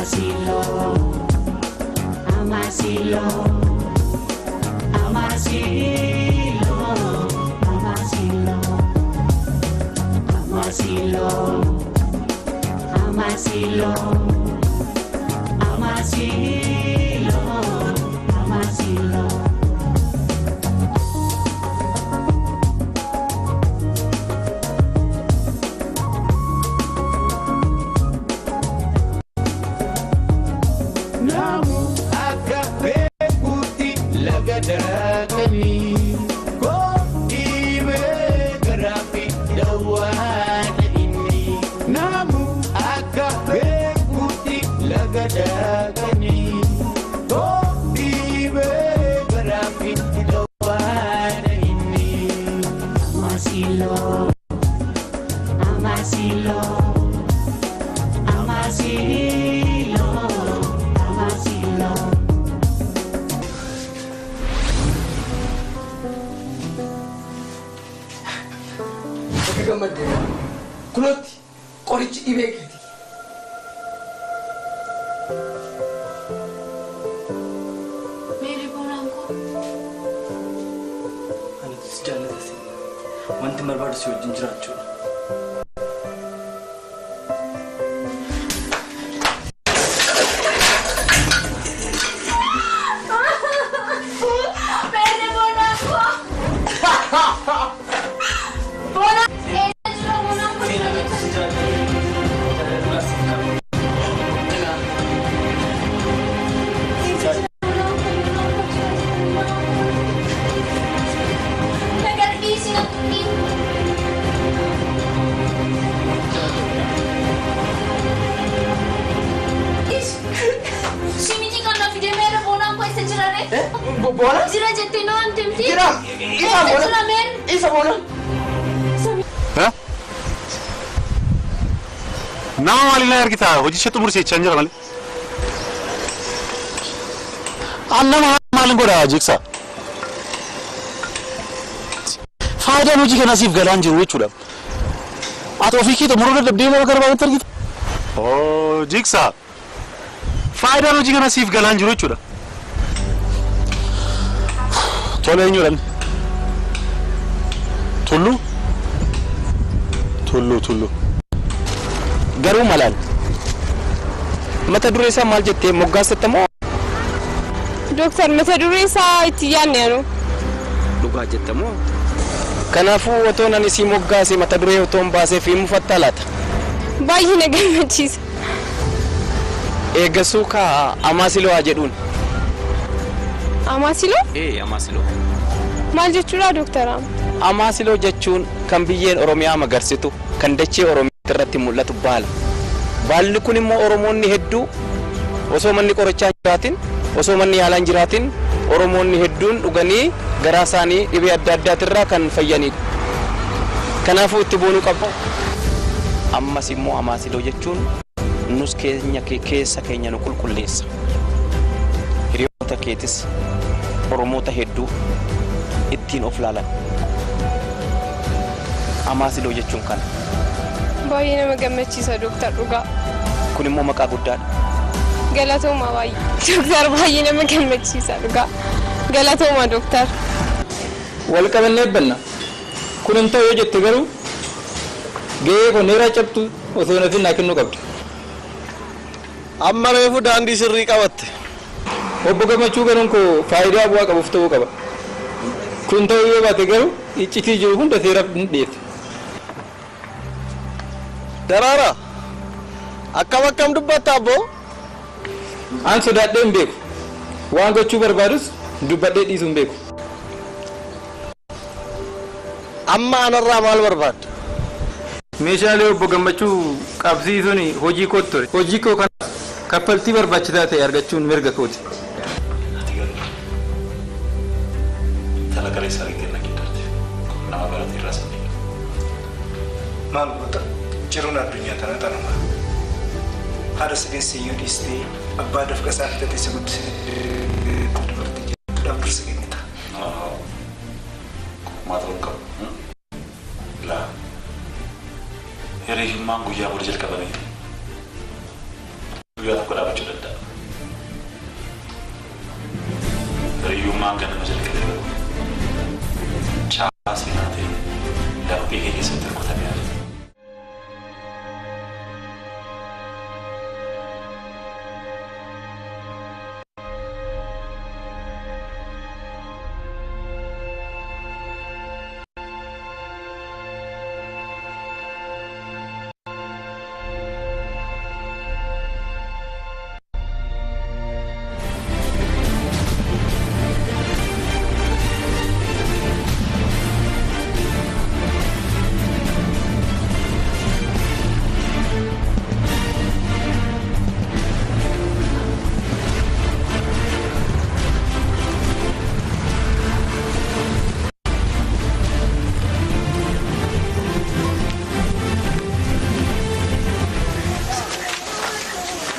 Amasilo, Amasilo, Amasilo, Amasilo, Amasilo, Amasilo, Amasilo, Amasilo. Namu akka beekutti laga daakanii koodhiibee garaafi dawwaadha inni. Namu akka beekutti laga daakanii koodhiibee garaafi dawwaadha inni. Amasilo, Amasilo, Amasilo, Amasilo. Bakka gammaddee kunootti qorichi dhibee keeti. Meeri boonaan koo. Ani si jaalladha si. Wanti barbaadu si wajjin jiraachuudha. Meeri boonaan koo. Boonaan eessa jira boonaan koo? Seenaa si jaalladha. Jaalladha si qaba. Nagardiisi na tutti. Shimiji kan na fide meera boonaan koo eessa jira ree? Boona? Jira jettee na waamte miti? Jira. Isa Eessa boona. jira meera? Isa boona. Nama maaliin argita? Hojii ishee xumursiichaa hin jira malee. An nama maalin godha jigsa? Faayidaan hojii kanaa siif galaan jiru jechuudha. Ati ofii kee xumuruu dadhabdee nama gara baay'eetti argita. Oo jigsa. Faayidaan hojii kanaa siif galaan jiru jechuudha. Tole eenyudha inni? Tulluu? Tulluu Tulluu. Garuu malaan mata duree isaa maal jettee moggaasette moo Dooktar, mata duree isaa itti yaadne anu. Dhugaa jette moo? Kanaafuu otoon ani sii moggaase mata duree otoon baasee fi mufattaa laata? Baay'ee na gammachiisa. Eeggasuu kaa Amaasiloo haa jedhuun. Amaasiloo? Ee, Amaasiloo. Maal jechuudha, Dooktara? Amaasiloo jechuun kan biyyeen Oromiyaa magarsitu, kan dachee Oromiyaa irratti mul'atu baala. Baalli kun immoo Oromoonni hedduu osoo manni qorichaa hin jiraatin, osoo manni yaalaa hin jiraatin, Oromoonni hedduun dhuganii garaa isaanii dhibee adda addaatirraa kan fayyanidha. Kanaafuu itti boonuu qabna. Ammas immoo Amaasiloo jechuun nus keenya keessa keenya nu qulqulleessa. Hiriyoota keetis Oromoota hedduu ittiin of laalan. Amaasiloo jechuun kana. Baay'ee nama gammachiisa, Dooktar, dhugaa. Kun immoo maqaa guddaadha. Galatooma baay'ee. Dooktar, baay'ee nama gammachiisa dhugaa. Galatooma, Dooktar. Wal qabannee banna. Kun hin ta'u yoo jette garuu gahee koo neeraa cabtu osoo nafin naa kennuu qabda. Amma reefu daandii sirrii qabatte. Obbo Gammachuu galuun koo faayidaa bu'aa qabuuf ta'uu qaba. Kun ta'uu yoo baate garuu iccitii jiru hunda seeraaf ni dhiyeessa. Daraara, akkam akkam dubbatta abboo? An sodaadhee hin beeku. Waan gochuu barbaadus dubbadhee dhiisuu hin beeku. Amma anarraa maal barbaadda? Meeshaalee obbo Gammachuu qabsiisuun hojii kootti ture. Hojii koo kanaaf kaffaltii barbaachisaa ta'e argachuun mirga kooti. Ati garuu intala kaleessa argitee na giddarte. Nama barate irraa sanni. Maal goota, jiruun addunyaa tana tanuma. Haadha si deesse iyyuu dhiistee abbaa dafqa isaa fitatee si guddise dubartii jettuudhaaf dursa kennita. Maa ta'uu qabu. Laa. Hiriyyummaan guyyaa booda jalqabame. Guyyaa tokko dhaabachuu danda'a. Hiriyyummaan ganama jalqabe garuu caalaa seenaa ta'e laphee kee keessatti rukutamee hafe.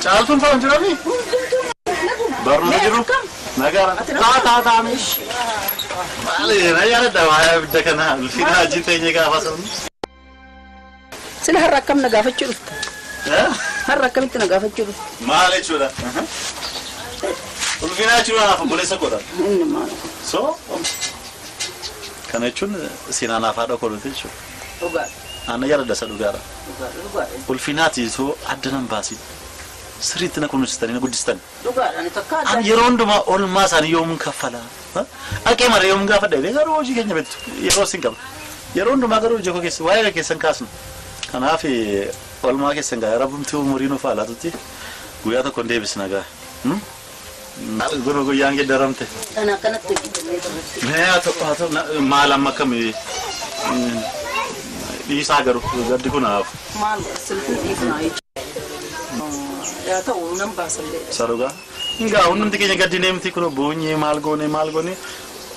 Caaltuun fa'a hin jiranii? Barnoota jiru? Nagaara. Taa taa taa mishi. Maali na yaadadha waa'ee abidda kanaa ulfina hojii teenye gaafa sabni. Sila har'a akkam na gaafachuu dhufte? Har'a akkamitti na gaafachuu dhufte? Maal jechuudha? Ulfina jechuun anaaf obboleessa koodha. Inni maal? So kana jechuun seenaa naaf haadha koodha jechuudha. Dhugaadha. Ana yaadadha isa dhugaadha. Dhugaadha dhugaadha. Ulfinaati soo adda nan baasin. Sirriitti na kunuunsitanii na guddistan. Dhugaadha ani takka adda. Ani yeroo hundumaa oolmaa isaanii yoomuun kaffala. Dhaqee mara yoomuun gaafa dhabee garuu hojii keenya beektu yeroo sin qaba. Yeroo hundumaa garuu hojii koo keessa waa'ee keessan kaasnu. Kanaaf oolmaa keessan gaa rabbumti umurii nuuf haa laatutti guyyaa tokko hin deebisna gaa. Gurra guyyaan geeddaramte. Kana akkanatti hojjetamee turre. Mee haa ta'u haa ta'u maal amma akkamii dhiisaa garuu gaddi kun haaf. Maal silkii dhiifnaa jechuudha. Yaa ta'u nan baasallee. Sarugaa. Ngaa hundumti keenya gaddi neemti kun boonyee maal goone maal goone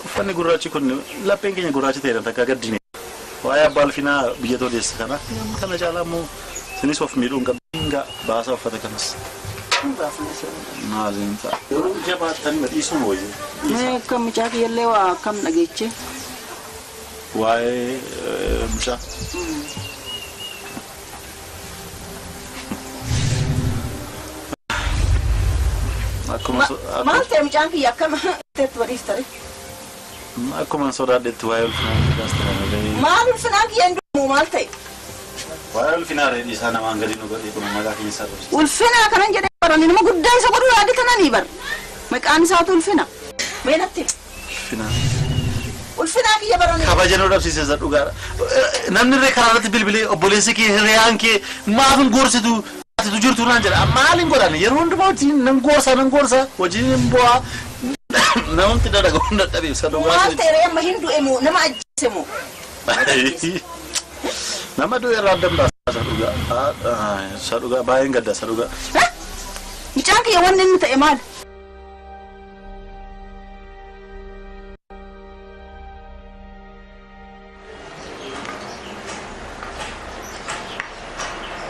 uffanni gurraachi kun lapheen keenya gurraacha ta'edha takka gaddi neemti. Waa'ee abbaa ulfinaa biyya toleessa kana kana caalaa immoo sinis of miidhuu hin qabdu. Ngaa baasaa uffata kanas. Maaliin ta'a? Yeroo jabaatanii dhiisuun wayya. Mee akkam mucaa kiyyallee waa akkam dhageeche? Waa'ee mucaa. Akkuma Maal ta'e mucaan kiyya akkam ta'etti bariif ta'e? Akkuma sodaadhetti waa'ee ulfinaa malee. Maal ulfinaa kiyya hin du'u maal ta'e? Waa'ee ulfinaa reedhi isaa namaan gadi nu godhee kun maqaa keenya isaa dhabsiisa. Ulfinaa kanan jedhee baran nama guddaa isa godhuu yaade tananii bar. Maqaan isaatu ulfina. Mee natti himi. Ulfinaa. Ulfinaa kiyya baranii. Kabaja nu dhabsiise isa dhugaadha. Namni illee karaa irratti bilbilee obboleessi kee hiriyaan kee maaf hin gorsitu atitu jirtu naan jedha. Maal hin godhan yeroo hundumaa wajjin nan gorsa nan gorsa wajjin hin bu'aa. Namatti dadhaga hunda dhabe isa dhugaa. Maal ta'e ree amma hin du'e moo nama ajjeese moo? Nama du'e irraa adda baasa isa dhugaa. Isa dhugaa baay'een gadda isa dhugaa. Mucaan kiyya wanni inni ta'e maali?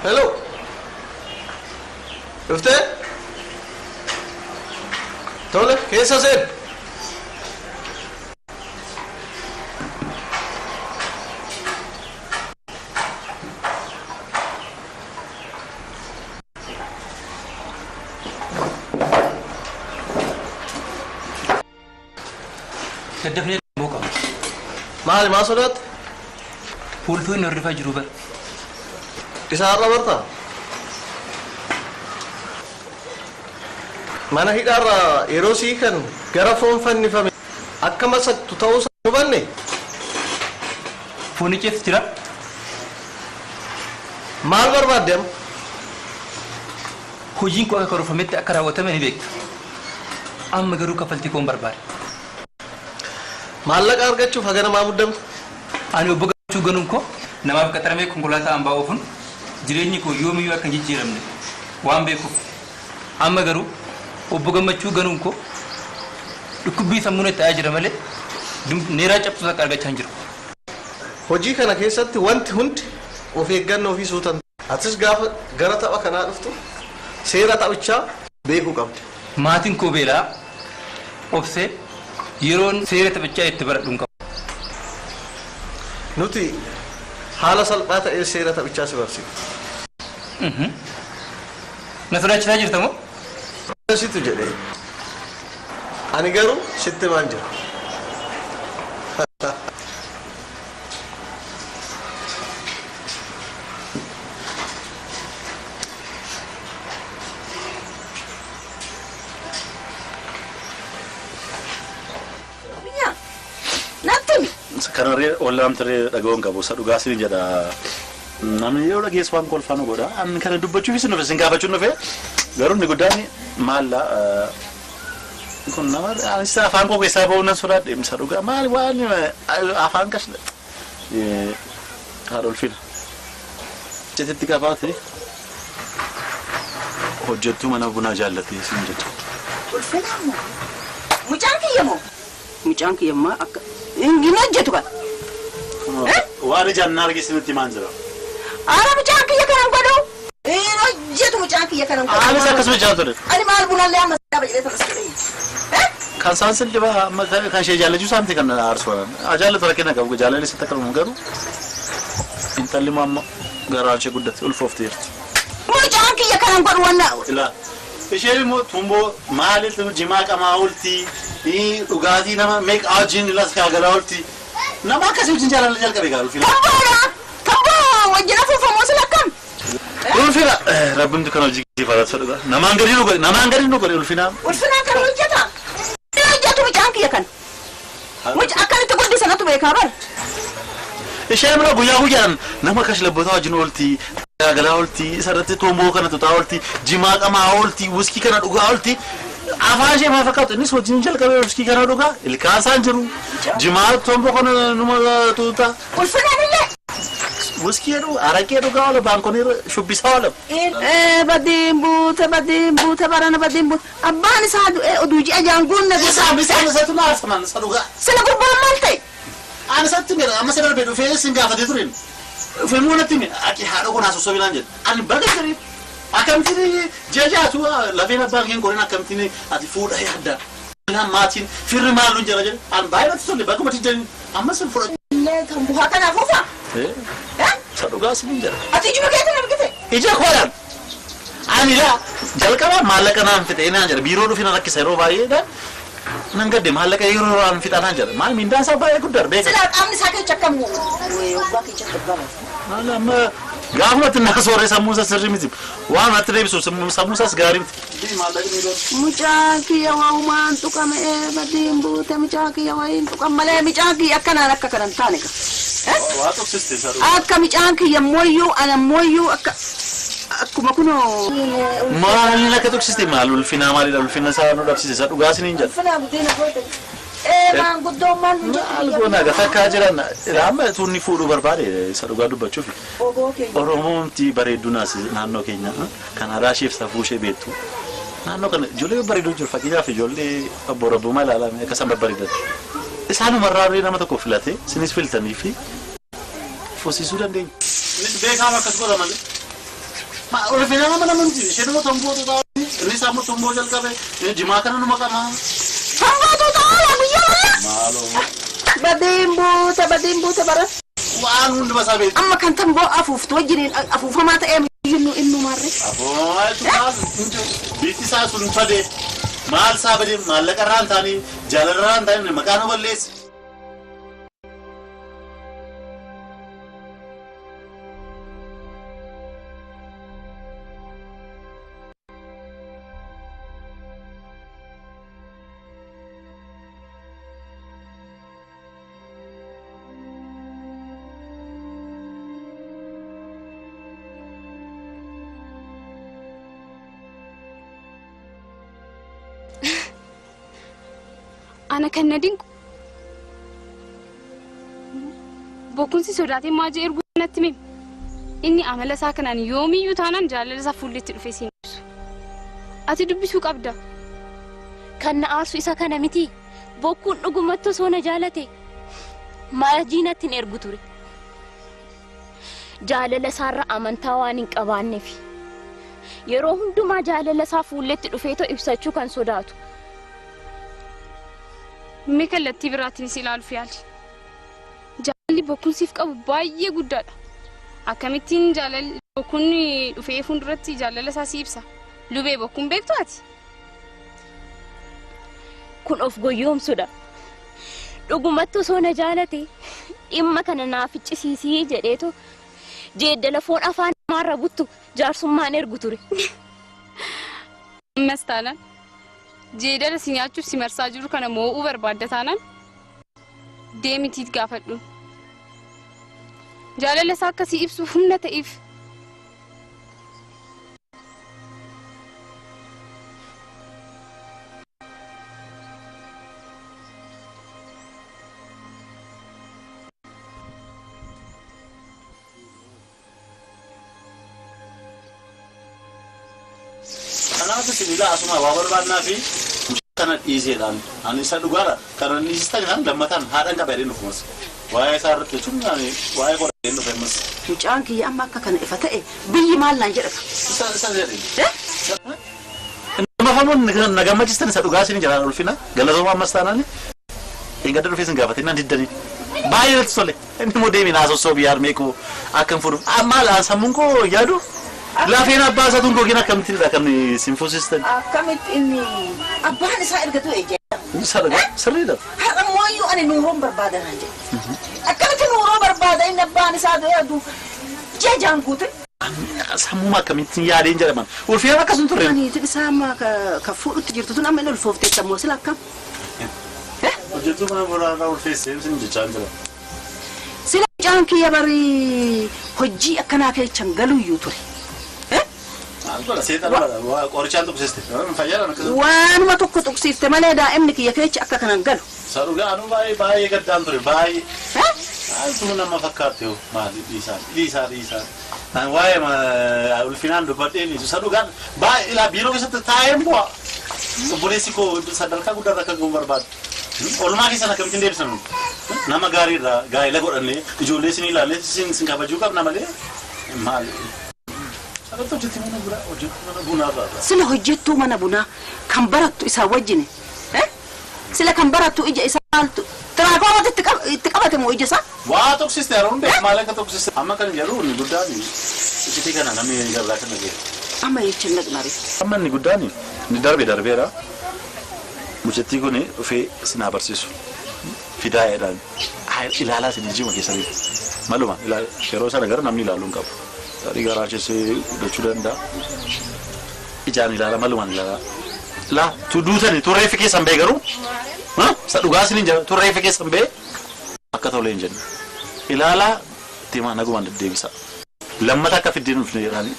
Hello. Dhuftee? Tole, keessa seen. Daddafnee boo qaba. Maali maa sodaatte? Fuulfuun hordofaa jiru bara. Isa har'a bartaa? Mana hidhaarraa yeroo sii kan gara foon fannifame akka masaktu ta'uu isaa hin hubanne? Foonicheef jira. Maal barbaadde amma? Hojiin koo akka karoorfametti akka raawwatame ni beekta. Amma garuu kaffaltii koon barbaada. Maallaqa argachuuf haga namaa muddamta? Ani obbo Gammachuu ganuun koo namaaf qaxaramee konkolaataa hambaa oofuun jireenyi koo yoomiyyuu akka hin jijjiiramne waan beekuuf amma garuu obbo Gammachuu ganuun koo dhukkubbii sammuu natti ta'aa jira malee neeraa cabsuus akka argachaa hin jiru. Hojii kana keessatti wanti hundi of eeggannoo fi suutan. Atis gaafa gara tapha kanaa dhuftu seera taphichaa beekuu qabda. Maatiin koo beelaa obsee yeroon seera taphichaa itti baradhu hin qabu. Nuti haala salphaa ta'een seera taphichaa si barsiifna. Na sodaachisaa jirta moo? Situ jedhee. Ani garuu sitti maan jira. Natti Kanarree ollaan turee dhaga'uun qabu isa dhugaa siin jedha. Namni yeroo dhageessu waan kolfaa nu godha. Ani kana dubbachuufis nufe sin gaafachuun nufe garuu inni guddaan maalla kun nama anis afaan koo keessaa ba'uu nan sodaadhe isa dhugaa maali waan afaan kas haadha ulfina. Cititti qabaate hojjettuu mana bunaa jaallatte siin jedha. Ulfina moo? Mucaan kiyya moo? Mucaan kiyya maa akka hin hojjetu kan. Waan ijaan na argisiisutti maan jira. Ara mucaan kiyya kanan godhu. Hin hojjetu mucaan kiyya kanan godhu. Anis akkasuma jaalatu ture. Ani maal bunallee amma dhaaba jedhee tanas jedhee. Kan isaan sin dhiba amma kan ishee jaallachuu isaaniiti kan aarsu. Jaallatu rakkina qabu jaalalli sitti akka garuu intalli immoo amma garaan ishee guddatte ulfoofteerti. Mucaan kiyya kanan godhu wanna. Ilaa isheen immoo tumboo maaliif jimaa qamaa oolti dhugaatii nama meeqa wajjin las gaagalaa oolti nama akkasii wajjin jaalala jalqabe gaa ulfina. Tamboodha. Tamboo wajjin afuufamoo sila akkam? Ulfina rabbimtu kan hojii faaratu dhugaa namaan gadi nu godhe namaan gadi nu godhe ulfina. Ulfinaan kan hojjeta. Hin hojjetu mucaan kiyya kan. Mucaa akkamitti guddisanatu beekaa bara. Isheen immoo guyyaa guyyaan nama kashlabbootaa wajjin oolti gaagalaa oolti isarratti tomboo kana tutaa oolti jimaa qamaa oolti wuskii kana dhugaa oolti afaan ishee maal fakkaatu innis wajjin jalqabee wuskii kana dhugaa ilkaan isaan jiru jimaa tomboo kana numa tuutaa. Ulfinaan illee. Wuskii jedhu araqee dhugaa oola baankonii shubbisaa oola. Badiin buute badiin buute barana badiin buute abbaan isaa du'ee oduu ji'a jaanguun na Isaan isaan isatu naarsaman isa dhugaa. Sila gurbaan maal ta'e? Ani isatti mira amma isa darbee dhufee sin gaafatee tureen. Dhufee moo natti hime ati haadha koo naasuu sobinaan jedhe. Ani baga jedhee akkamittiin ji'a jaatu lafeen abbaan keen qorin akkamittiin ati fuudha yaadda. Maatiin firri maaluun jala jedhe ani baay'ee natti tolle bakkuma dijjanii amma sin fudhatu. Illee kan bu'aa kanaaf ufa. Isa dhugaa sin jedha. Ati ijuma keetiin argite. Ija koodhaan. Ani laa jalqaba maallaqa naan fixe naan jedha biiroo dhufina rakkisa yeroo baay'eedhaan nan gadde maallaqa yeroo naan fixa naan jedha maal mindaan isaa baay'ee guddaadha beeka. Silaa qaamni isaa keessa akkam waggaa keessa dhugama. Maal amma gaafuma itti naa sooree sammuu isaa sirrii miti waan natti deebisu sammuu isaas gaarii miti. Mucaan kiyya waa'umaan tuqame badiin buute mucaan kiyya wayiin tuqan malee mucaan kiyya akkanaan akka kanan taane ka. Waa tuqsiste isa dhugaa. Akka mucaan kiyya mooyyuu ana mooyyuu akka akkuma kunoo. Maaliin akka tuqsiste maal ulfinaa maalidha ulfina isaa nu dhabsiise isa dhugaa isiniin jedha. Ulfinaa guddina goote. Maanguddoon maal nu jedhu. Maal goona gafa akkaa jiran amma tuunni fuudhuu barbaade isa dhugaa dubbachuuf. Oromoomti bareedduu naas naannoo keenya kan aadaa isheef safuu ishee beektu. Naannoo kana ijoollee babbareedoo jiru fakkeenyaaf ijoollee obbo Rabbummaa ilaalame akka isaan babbareedan. Isaanumarraa nama tokko filate isinis filtanii fi fosiisuu dandeenya. Innis beekaama akkas godha malee. Ulfina nama nama miti isheen immoo tomboo tutaa innis ammoo tomboo jalqabe jimaa kana numa qaba. Tomboo tutaa oola guyyaa walla. Maaloo. Badiin buute badiin buute bara. Waan hunduma isaa beektu. Amma kan tamboo afuuftu wajjiniin afuufamaa ta'ee innu innu maarree. Afuufamaa jechuun bifti isaa sun badee maal isaa badee maallaqa irraa hin taane jaalala irraa hin taane maqaa nu balleesse. Ana kan na dinqu bokkuunsi sodaatee maajii erguu natti hime. Inni amala isaa kanaan yoomiyyuu taanaan jaalala isaa fuulletti dhufee siin ibsu. Ati dubbisuu qabda. Kan na aarsu isa kana miti. Bokkuun dhugumatti osoo na jaalate maajii natti hin ergu ture. Jaalala isaarra amantaa waan hin qabaanneef yeroo hundumaa jaalala isaa fuulletti dhufeetoo ibsachuu kan sodaatu. Mee kallattii biraatiin si ilaaluuf yaali. Jaalalli bokkuun siif qabu baay'ee guddaadha. Akkamittiin jaalalli bokkuun dhufee fuulduratti jaalala isaa si ibsa. Lubee bokkuun beektu ati? Kun of goyyoomsudha. Dhugumatti osoo na jaalate dhimma kana naaf iccisiisii jedheetu jeeddala foon afaan namaarra buttu jaarsummaan ergu ture. Ammas taanaan jeedala si nyaachuuf si marsaa jiru kana moo'uu barbaadda taanaan deemitiit gaafadhu. Jaalala isaa akka si ibsuuf humna ta'eef. Kanaaf isin ilaa asuma waa barbaannaa fi kana dhiiseedhaan ani isa dhugaadha kana dhiisistan kan lammataan haadhan qaba jedheen dhufumas waa'ee isaa irratti jechuun ani waa'ee godha jedheen dhufe ammas. Mucaan kiyya amma akka kana ifa ta'e biyyi maal naan jedhata? Isa isa jedheen. Nama famuun na gammachiistan isa dhugaa isin jalaan ulfina galatooma ammas taanaan eeggadda dhufee isin gaafatee naan diddanii. Baay'ee natti tole inni immoo deemee naa sossoobii harmee koo akkam fuudhuuf maal sammuun koo yaadu. Lafeen abbaa isaatuun gogiin akkamittiidha kan isin fuusistan? Akkamitti inni abbaan isaa erga du'e jedha. Sirriidha. Har'a mooyyuu ani nuuroon barbaada naan jedhe. Akkamitti nuuroo barbaada inni abbaan isaa du'e aduu ji'a jaan guute. Sammuma akkamittiin yaadeen jedhaman. Ulfeen akkas hin turre. Niitiin isaa amma ka fuudhutti jirtu tun amma inni ulfoofteetta ammoo sila akkam? Hojjettuu mana buraarraa ulfeessee isin jechaa jira. Sila mucaan kiyya barii hojii akkanaa keechan galuyyuu ture. Qorichaan tuqsiste. Fayyaadhaan akkasuma. Waanuma tokko tuqsiifte malee daa'imni kiyya keecha akka kanan galu. Isa dhugaa anuu baay'ee baay'ee gaddaan ture baay'ee. Maaltu nama fakkaatti hoo maali dhiisaa dhiisaa dhiisaa. Waa'ee ulfinaan dubbadheen isa dhugaan baay'ee ilaa biiroo keessatti taa'een bu'a. Obboleessi koo sadarkaa guddaa akka gahu barbaadu. Oolmaa keessan akkamittiin deebisanu? Nama gaariirraa gaa'ela godhannee ijoollee isin ilaallee isin kabajuu qabna malee maali? Sila hojjettuu mana bunaa kan barattu isaa wajjin sila kan barattu ija isaa maaltu tiraakoomatti itti qabate moo ija isaa? Waa tuqsiste yeroo hundaa maal akka tuqsiste amma kan jedhu inni guddaan iccitii kana namni gabaa kana ga'e. Amma jecha naqnare. Amma inni guddaan inni darbe darbeera. Mucattii kun dhufee isin haa barsiisu. Fidaa'eedhaan ilaalaa isin ijjiima keessaniif maluma yeroo sana gara namni ilaaluu hin qabu. Tarii garaa ishee guddachuu danda'a. Ijaan ilaala malumaan ilaala. Laa tu duutani turreeffi keessan ba'e garuu isa dhugaa isin hin jedhu turreeffi keessan ba'e akka tolee hin jenne. Ilaalaa itti himaa nagumaan deddeebisa. Lammata akka fiddeen dhufne jedhani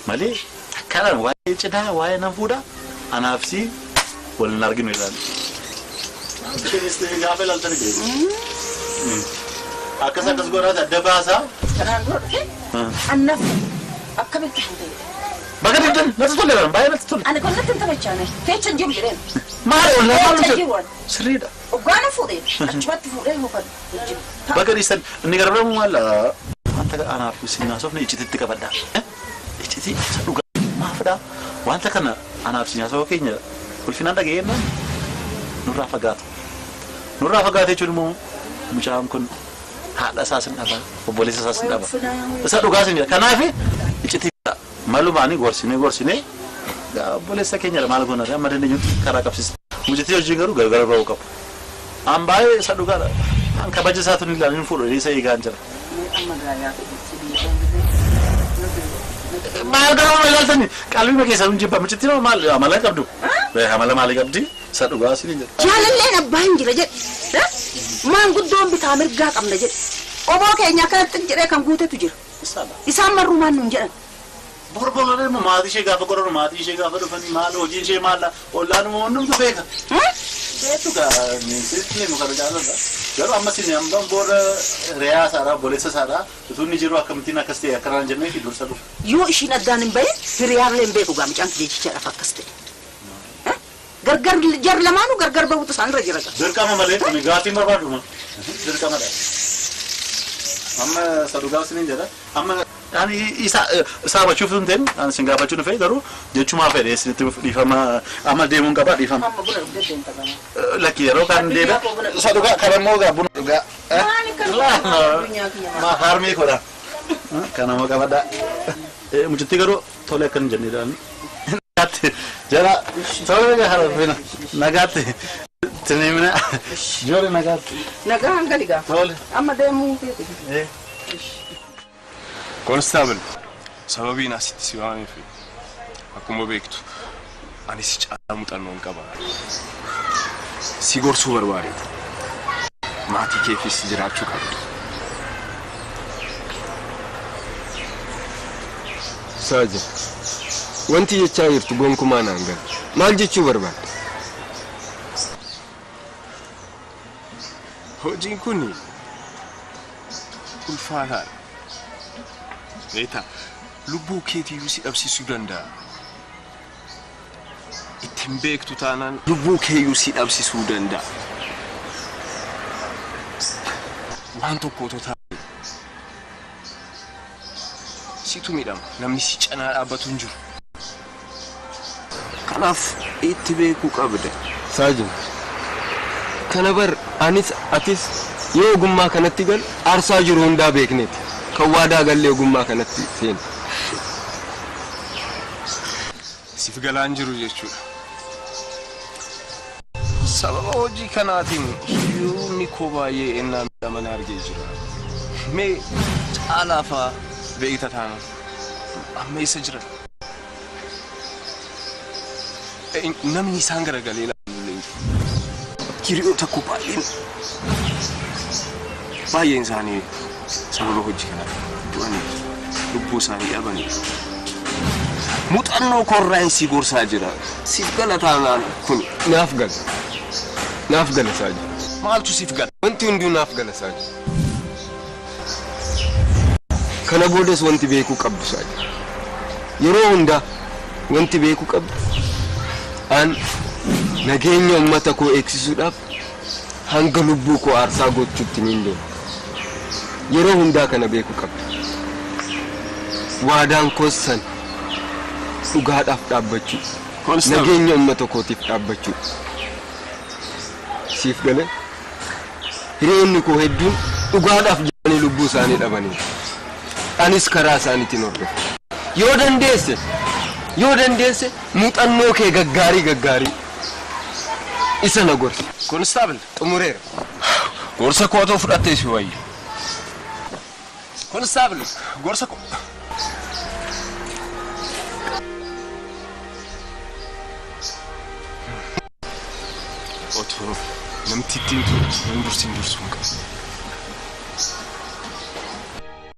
malee akkanaan waa'ee cidhaa waa'ee nan fuudhaa anaaf si wal hin arginu jedhani. Isheenis gaafa ilaaltani beeku. Akkas akkas godhaas adda baasaa. Kanaan dura dhufe annaaf akkamitti fuudhee? Bakka dibdan natti tolle bara baay'ee natti tolle. Ani kun natti hin taphachaane keessa hin jiru jedheen. Maal ollaa maal Keessa jiru ani. Sirriidha. Oggaana fuudhee achumatti fuudhee yookaan wajjin. Bakka dhiistan inni gara biramu maal wanta anaaf isin haasofne iccitiitti qabadha. Iccitii isa dhugaa maafidha wanta kana anaaf isin haasofuu keenya ulfinaan dhaga'eenna nurraa fagaatu. Nurraa fagaate jechuun immoo mucaan kun haadha isaas hin dhaba obboleessa isaas hin dhaba. Isa dhugaas hin jedha. Kanaaf iccitii malumaani gorsinee gorsinee obboleessa keenya maal goona amma dandeenyutti karaa qabsiisa. Mucattii hojii garuu gargar ba'uu qabu. An baay'ee isa dhugaadha. An kabaja isaatu hin ilaalin fuudhu isa eegaa jira. Maal garuu ilaaltani qalbii keessan hin jibba mucattii maal amala qabdu. Amala maalii qabdi isa dhugaa siin hin jedhu. Jaalalleen abbaan jira jedhe. Maanguddoon bitaa mirgaa qabna jedhe. Oboo keenya akkanatti jedhee kan guutetu jira. Isaan marruu maal nuun jedhan. Borbolaan immoo maatii ishee gaafa qoranu maatii ishee gaafa dhufanii maal hojiin ishee maal ollaan immoo hundumtu beeka. Beektu gaa sitti himu kana jaalladha. Garuu amma isin amma booda re'aa isaadhaa obboleessa isaadhaa utuu inni jiru akkamittiin akkas ta'e akkanaan jennee fi dursa dhufu. Yoo ishiin addaan hin bahin hiriyaallee hin beeku gaa mucaan jechichaadhaaf akkas ta'e. Gargar jar lamaanuu gargar bahutu isaanirra jira gaa. Dirqama malee kuni gaafii barbaaduma. Dirqamadha. Amma isa dhugaa isiniin jedha. Amma ani isa isa hubachuuf hin ta'in ani isin gaafachuu dhufe garuu jechumaa fedhe isinitti dhiifama amma deemuun qaba dhiifama. Amma buna dhugdee deemta kana. Lakki yeroo kan deebi'a isa dhugaa kan immoo gaa buna dhugaa. Maali kan addunyaa kiyya Ma harmee kodha. Kanama qabadha. Mucattii garuu tole akkan hin jennedhaan. Jara tole harafina nagaatti tinimina joore nagaatti. Nagaa hangali gaa. Tole. Amma deemuu keeti. Constable sababiin asitti si waameef akkuma beektu ani si caalaa muuxannoo hin qaba. Si gorsuu barbaadeetu. Maatii keefis jiraachuu qabdu. Saaja, wanti jechaa jirtu gonkumaa naan galu. Maal jechuu barbaadde? Hojiin kun ulfaataadha. Beektaa lubbuu keetiyyuu si dhabsiisuu danda'a. Ittiin beektu taanaan lubbuu keeyyuu si dhabsiisuu danda'a. Waan tokko otoo taate situ miidhama. Namni si cinaa dhaabbatu hin jiru. Kanaaf itti beekuu qabda. Saajin, kana bar anis atis yoo ogummaa kanatti gal aarsaa jiru hundaa beekneeti. Kan waadaa gallee ogummaa kanatti seene. Siif galaan jiru jechuudha. Sababa hojii kanaatiin hiriyoonni koo baay'ee ennaa miidhaman argee jira. Mee caalaa fa'aa beekta taanaan amma eessa jiran? Namni isaan garagalee ilaalu illee hin jiru. Hiriyoota koo baay'een isaanii sababa hojii kanaaf du'anii lubbuu isaanii dhabanii. Muuxannoo koorraan si gorsaa jira. Siif gala taanaan kun. Naaf gala. Naaf gala Saaji. Maaltu siif gala? Wanti hunduu naaf gala Saaji. Kana boodas wanti beekuu qabdu Saaji. Yeroo hundaa wanti beekuu qabdu an nageenya uummata koo eegsisuudhaaf hanga lubbuu koo aarsaa gochuutti niin deema. Yeroo hundaa kana beekuu qabdu. Waadaan koos san dhugaadhaaf dhaabbachuu. Nageenya uummata kootiif dhaabbachuu. Siif galee hiriyoonni koo hedduun dhugaadhaaf jedhanii lubbuu isaanii dhabanii. Anis karaa isaaniitiin hordofa. Yoo dandeesse muuxannoo kee gaggaarii isa na gorsi. Constable xumureera. Gorsa koo otoo fudhattee si wayya. Constable gorsa koo. Otoo namtittiin tun nan dursin dursuun qaba.